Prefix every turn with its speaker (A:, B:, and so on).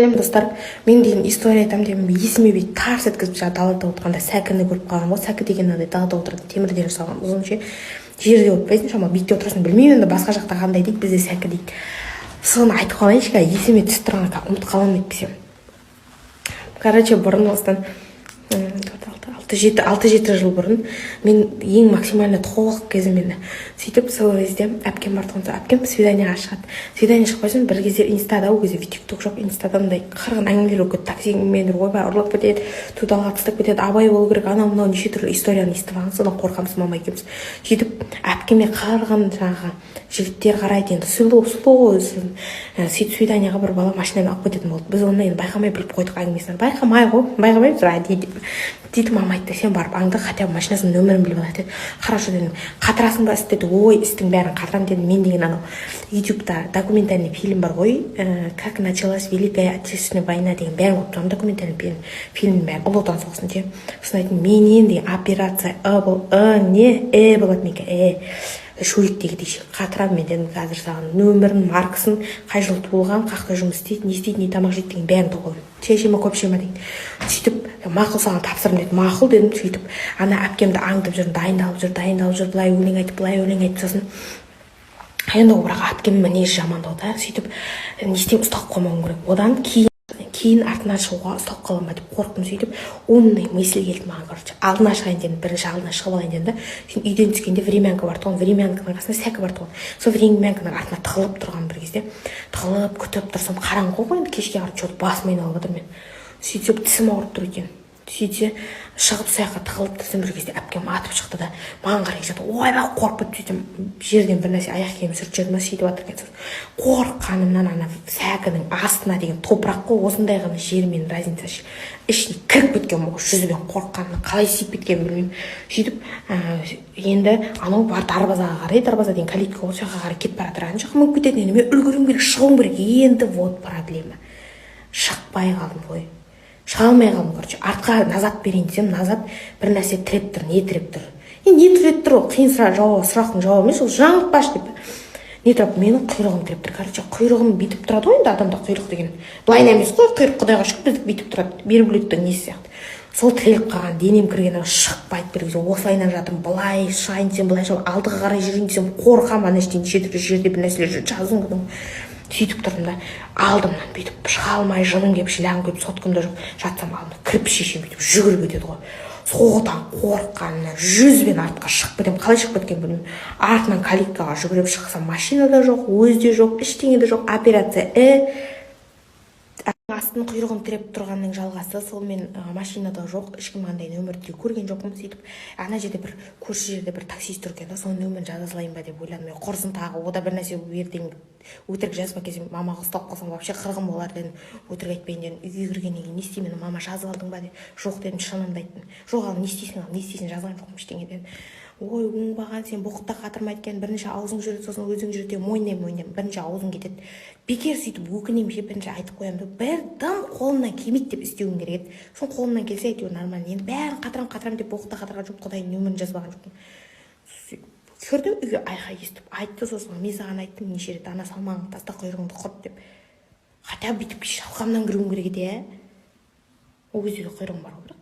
A: Сәлем, достар! Мен деген история айтамын деп есіме бүйтіп тарс еткізіп, жаңағы далада отырғанда сәкіні көріп қалғанмын ғой. Сәкі деген андай далада отыратын, темірден жасалған ұзын ше, жерде отырмайсың, шамалы биікте отырасың. Білмеймін енді, басқа жақта қандай дейді, бізде сәкі дейді. Соны айтып қалайыншы, қазір есіме түсіп тұрған, ұмытып қаламын әйтпесе. Короче, бұрын, осыдан төрт, алты, алты, жеті, 6-7 жыл бұрын, мен ең максимально толық кезім енді. Сөйтіп, сол кезде әпкем бар тұғын. Сол әпкем свиданиеға шығады. Свидание шықпай соң, бір кездері инстада, ол кезде тик ток жоқ, инстада мындай қырғын әңгімелер болып кетті. Таксимен ойбай, ұрлап кетеді, тудалға тастап кетеді, абай болу керек, анау мынау неше түрлі историяны естіп алған. Содан қорқамыз мама екеуміз. Сөйтіп, әпкеме қырғын жаңағы жігіттер қарайды енді, сұлу, сұлу ғой өзі. Сөйтіп, свиданиеға бір бала машинамен алып кететін болды. Біз оны енді байқамай біліп қойдық әңгімесін, байқамай ғой, байқамаймыз әдейі деп. Сөйтіп, мама айтты: «Сен барып аңды, хотя бы машинасының нөмірін біліп ал», – деді. «Хорошо», – дедім. «Қатырасың ба істі?» – деді. «Ой, істің бәрін қатырамын», – дедім. Мен деген анау ютубта документальный фильм бар ғой, «Как началась Великая Отечественная война» деген, бәрін көріп тұрмын, документальный фильм, фильмнің бәрін, Ұлы Отан соғысын ше. Сосын айттым: «Менен деген операция ы бол ы не э болады менікі, э шөліктегідей ше, қатырамын мен», – дедім. «Қазір саған нөмірін, маркасын, қай жылы туылған, қай жақта жұмыс істейді, не істейді, не тамақ жейді деген бәрін тауып аламын. Шай іше ма, кофе іше ма?» – деген. Сөйтіп, «Мақұл, саған тапсырдым», – деді. «Мақұл», – дедім. Сөйтіп, ана әпкемді аңдып жүрмін, дайындалып жүр, дайындалып жүр, былай өлең айтып, былай өлең айтып. Сосын енді ол, бірақ әпкемнің мінезі жамандау да. Сөйтіп, не істеймін, ұсталып қалмауым керек, одан кейін артынан шығуға, ұсталып қаламын ба деп қорықтым. Сөйтіп, умный мысль келді маған. Короче, алдына шығайын дедім, бірінші алдына шығып алайын дедім да. Сөйтіп, үйден түскенде времянка бар тұғын, времянканың қасында сәкі бар тұғын. Сол времянканың артына тығылып тұрған. Бір кезде тығылып күтіп тұрсам, қараңғы ғой енді, кешке қарай, че то басым айналып жатыр мен. Сөйтсем, тісім ауырып тұр екен. Сөйтсе, шығып, сол жаққа тығылып тұрсам, бір кезде әпкем атып шықты да, маған қарай жатыр. Ойбай, қорқып кетіп, сөйтсем, жерден бір нәрсе, аяқ киім сүртіп жіберді ма, сөйтіп жатыр екен. Сосын қорыққанымнан ана сәкінің астына деген, топырақ қой, осындай ғана жермен разница ше, ішіне кіріп кеткенмін ғой жүзбен. Қорыққанымнан қалай сиіп кеткенімді білмеймін. Сөйтіп, енді анау бар дарбазаға қарай, дарбаза деген калитка ғой, сол жаққа қарай кетіп бара жатыр. Ана жаққа мініп кетеді. Енді мен үлгеруім керек, шығуым керек енді. Вот проблема, шықпай қалдым ғой, шыға алмай қалдым. Короче, артқа назад берейін десем, назад бір нәрсе тіреп тұр. Не тіреп тұр енді, не тіреп тұр? Ол қиын сұрақ, жауап, сұрақтың жауабы емес ол. Жаңылтпашы деп, не тұрады? Менің құйрығым тіреп тұр. Короче, құйрығым бүйтіп тұрады ғой енді. Адамда құйрық деген былайынан емес қой, құйрық, құдайға шүкір, біздікі бүйтіп тұрады, верблюдтің несі сияқты. Сол тіреліп қалған, денем кірген, шықпайды. Бір кезде осылайынан жатырмын. Былай шығайын десем, былай шығып, алдыға қарай жүрейін десем, қорқамын, ана жерде неше түрлі жерде бір нәрселер жүр, жаздың күні. Сөйтіп тұрдым да, алдымнан бүйтіп шыға алмай, жыным келіп, жылағым келіп, соткам да жоқ. Жатсам, алдымда кірпіш шешем бүйтіп жүгіріп өтеді ғой. Содан қорыққанымнан жүзбен артқа шығып кетемін. Қалай шығып кеткенімді білмеймін. Артынан калиткаға жүгіріп шықсам, машина да жоқ, өзі де жоқ, ештеңе де жоқ. Операция астын, құйрығын тіреп тұрғанның жалғасы сол. Мен машинада жоқ, ешкім андай нөмірді де көрген жоқпын. Сөйтіп, ана жерде бір көрші жерде бір таксист тұр екен да, соның нөмірін жаза салайын ба деп ойладым мен. Құрсын, тағы о да бір нәрсе, ертең өтірік жазып келсем, мамаға ұсталып қалсам, вообще қырғын болар дедім. Өтірік айтпайын дедім. Үйге кіргеннен кейін: «Не істеймін, мама, жазып алдың ба?» – деп. «Жоқ», – дедім, шынымды айттым. «Жоқ, ал не істейсің, ал не істейсің?» «Жазған жоқпын ештеңе», – дедім. «Ой, оңбаған сен, боқта қатырмайды екен. Бірінші аузың жүреді, сосын өзің жүреді». Мойындаймын, мойындаймын, бірінші аузың кетеді бекер. Сөйтіп өкінемін ше. Бірінші айтып қоямын да, бір дым қолымнан келмейді деп істеуім керек еді. Соны қолымнан келсе, әйтеуір нормально. Енді бәрін қатырамын, қатырамын деп боқта қатырған жоқпын, құдайдың нөмірін жазбаған жоқпын. Сөйтіп кірдім үйге, айқай естіп айтты. Сосын: «Мен саған айттым неше рет, ана салмағыңды таста, құйрығыңды құрт деп. Хотя бы бүйтіп шалқамнан кіруім керек еді, иә. Ол кезде де құйрығым бар ғой, бірақ